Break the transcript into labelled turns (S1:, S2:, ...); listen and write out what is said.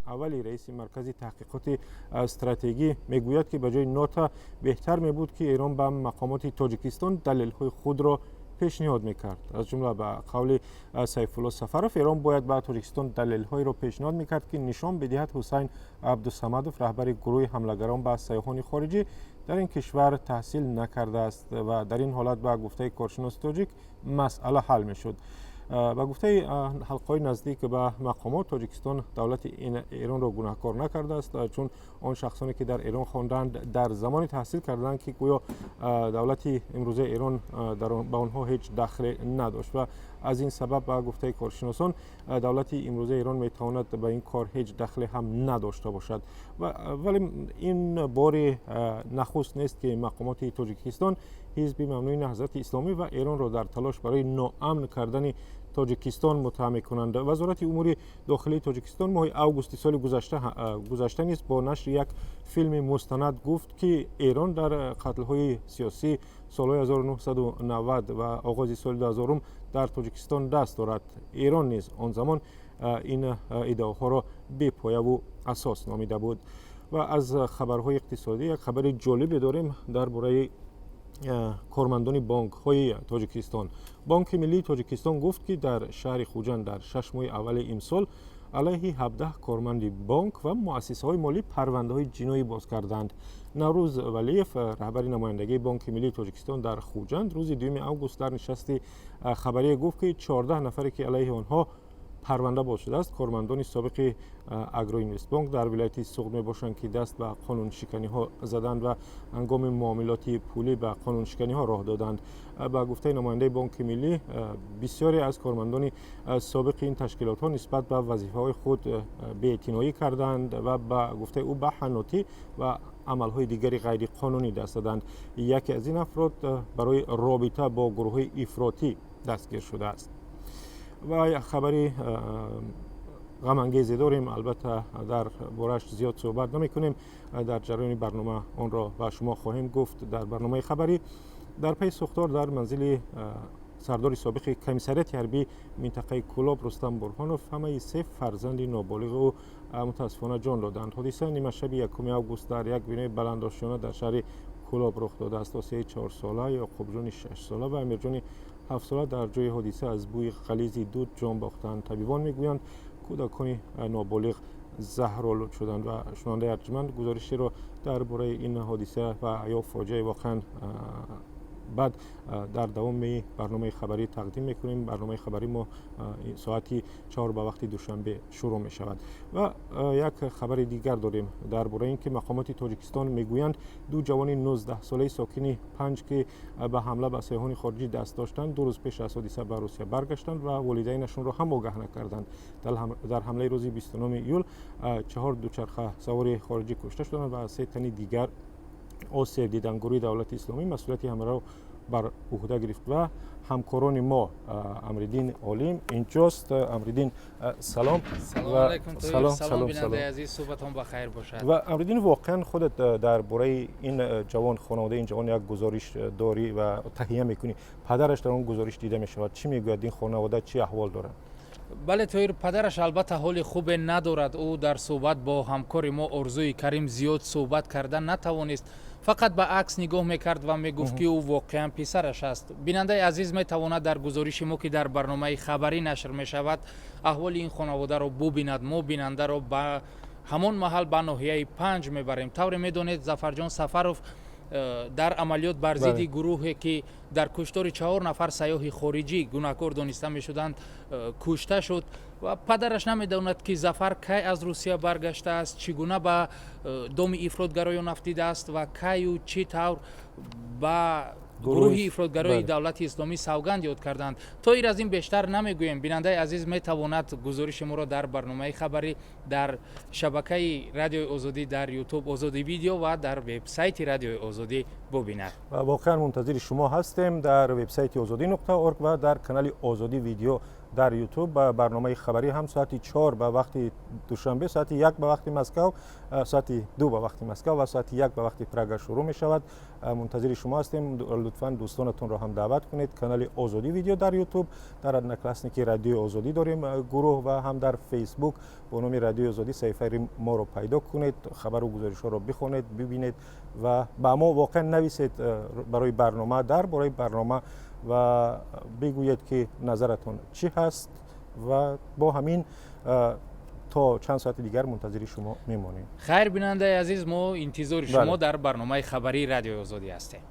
S1: Аввали раиси Маркази таҳқиқоти стратегӣ мегӯяд, ки ба ҷои нота беҳтар мебуд, ки Эрон ба мақомоти Тоҷикистон далелҳои худро пешниҳод мекард. Аз ҷумла, ба қавли Сайфулло Сафаров, Эрон бояд ба Тоҷикистон далелҳоеро пешниҳод мекард, ки нишон бидиҳад Ҳусайн Абдусамадов, раҳбари гурӯҳи ҳамлагарон ба сайёҳони хориҷӣ, дар ин кишвар таҳсил накардааст ва дар ин ҳолат, ба гуфтаи коршиноси тоҷик, масъала ҳал мешуд. Ба гуфтаи ҳалқаҳои наздик ба мақомот, Тоҷикистон давлати Эронро гунаҳкор накардааст, чун он шахсоне, ки дар Эрон хонданд, дар замоне таҳсил карданд, ки гӯё давлати имрӯзаи Эрон ба онҳо ҳеҷ дахле надошт ва аз ин сабаб, ба гуфтаи коршиносон, давлати имрӯзаи Эрон метавонад ба ин кор ҳеҷ дахле ҳам надошта бошад. Вале ин бори нахуст нест, ки мақомоти Тоҷикистон Ҳизби мамнӯи Наҳзати Исломӣ ва Эронро дар талош барои ноамн кардани Тоҷикистон муттаҳам мекунанд. Вазорати умури дохилии Тоҷикистон моҳи августи соли гузашта низ бо нашри як филми мустанад гуфт, ки Эрон дар қатлҳои сиёсӣ солҳои 1990 ва оғози соли 2000 дар Тоҷикистон даст дорад. Эрон низ он замон ин иддаоҳоро бепояву асос номида буд. Ва аз хабарҳои иқтисодӣ як хабари ҷолибе дорем дар бораи кормандони бонкҳои Тоҷикистон. Бонки миллии Тоҷикистон гуфт, ки дар шаҳри Хуҷанд дар 6 моҳи аввали имсол алайҳи 17 корманди бонк ва муассисаҳои молӣ парвандаҳои ҷиноӣ боз карданд. Наврӯз Валиев, раҳбари намояндагии Бонки миллии Тоҷикистон дар Хуҷанд, рӯзи 2 август дар нишасти хабарие гуфт, ки 14 нафаре, ки алайҳи онҳо парванда боз шудааст, кормандони собиқи Агроинвестбонк дар вилояти Суғд мебошанд, ки даст ба қонуншиканиҳо заданд ва ҳангоми муомилоти пулӣ ба қонуншиканиҳо роҳ доданд. Ба гуфтаи намояндаи Бонки миллӣ, бисёре аз кормандони собиқи ин ташкилотҳо нисбат ба вазифаҳои худ беэътиноӣ карданд ва, ба гуфтаи ӯ, ба ҳаннотӣ ва амалҳои дигари ғайриқонунӣ даст заданд. Яке аз ин афрод барои робита бо гурӯҳҳои ифротӣ дастгир шудааст. Ва як хабари ғамангезе дорем. Албатта, дар бораш зиёд суҳбат намекунем, дар ҷараёни барнома онро ба шумо хоҳем гуфт. Дар барномаи хабарӣ, дар пайи сӯхтор дар манзили сардори собиқи комиссариати ҳарбии минтақаи Кӯлоб Рустам Бурҳонов, ҳамаи се фарзанди ноболиғи ӯ мутаассифона ҷон доданд. Ҳодиса нимашаби 1 август дар як бинои баландошёна дар шаҳри Кӯлоб рух додааст. Осияи 4-сола, Ёқубҷони 6-сола ва Амирҷони 7-сола дар ҷои ҳодиса аз бӯи ғализи дуд ҷон бохтанд. Табибон мегӯянд, кӯдакони ноболиғ заҳролуд шуданд. Ва, шунавандаи арҷманд, гузоришеро дар бораи ин ҳодиса ва ё фоҷиаи воқеан бад дар давоми барномаи хабарӣ тақдим мекунем. Барномаи хабарӣ мо соати 4 ба вақти Душанбе шурӯъ мешавад. Ва як хабари дигар дорем дар бораи ин ки мақомоти Тоҷикистон мегӯянд, ду ҷавони 19-солаи сокини Панҷ, ки ба ҳамла ба сайёҳони хориҷӣ даст доштанд, 2 рӯз пеш аз ҳодиса ба Русия баргаштанд ва волидайнашонро ҳам огаҳ накарданд. Дар ҳамлаи рӯзи 29 июл чаҳор дучарха савори хориҷӣ кушта шуданд ва се тани дигар осеб диданд. Гурӯҳи Давлати Исломӣ масъулияти ҳамларо бар уҳда гирифт. Ва ҳамкорони мо Амриддин Олим инҷост. Амриддин, салом.
S2: Салом, бинандаи азиз, суҳбатон ба хайр бошад.
S1: Ва Амриддин, воқеан худат дар бораи ин ҷавон, хонаводаи ин ҷавон як гузориш дорӣ ва таҳия мекунӣ. Падараш дар он гузориш дида мешавад. Чӣ мегӯяд? Ин хонавода чӣ аҳвол дорад?
S2: Бале, Тоҳир, падараш албатта ҳоли хубе надорад. Ӯ дар суҳбат бо ҳамкори мо Орзуи Карим зиёд суҳбат карда натавонист, фақат ба акс нигоҳ мекард ва мегуфт, ки ӯ воқеан писараш аст. Бинандаи азиз метавонад дар гузориши мо, ки дар барномаи хабарӣ нашр мешавад, аҳволи ин хонаводаро бубинад. Мо бинандаро ба ҳамон маҳал ба ноҳияи Панҷ мебарем. Тавре медонед, Зафарҷон Сафаров дар амалиёт бар зидди гурӯҳе, ки дар куштори чаҳор нафар сайёҳи хориҷӣ гунаҳкор дониста мешуданд, кушта шуд ва падараш намедонад, ки Зафар кай аз Русия баргаштааст, чӣ гуна ба доми ифротгароён афтидааст ва каю чӣ тавр ба гурӯҳи ифротгарои Давлати Исломӣ савганд ёд карданд. Тоҳир, аз ин бештар намегӯем. Бинандаи азиз метавонад гузориши моро дар барномаи хабарӣ дар шабакаи Радиои Озодӣ дар Ютуб, Озодӣ Видео ва дар вебсайти Радиои Озодӣ бубинад.
S1: Ва воқеан мунтазири шумо ҳастем дар вебсайти озодӣ.org ва дар канали Озодӣ Видео. Дар Ютуб барномаи хабарӣ ҳам соати 4 ба вақти Душанбе, соати 1 ба вақти Москав, соати 2 ба вақти Москав ва соати 1 ба вақти Прага шурӯъ мешавад. Мунтазири шумо ҳастем. Лутфан дӯстонатонро ҳам даъват кунед. Канали Озодӣ Видео дар Ютуб, дар Одноклассники Радиои Озодӣ дорем гурӯҳ ва ҳам дар Фейсбук бо номи Радиои Озодӣ саҳифаи моро пайдо кунед, хабару гузоришҳоро бихонед, бибинед ва ба мо воқеан нависед барои барнома, дар бораи барнома ва бигӯед, ки назаратон чӣ ҳаст. Ва бо ҳамин то чанд соати дигар мунтазири шумо мемонем.
S2: Хайр, бинандаи азиз, мо интизори шумо дар барномаи хабарии Радиои Озодӣ ҳастем.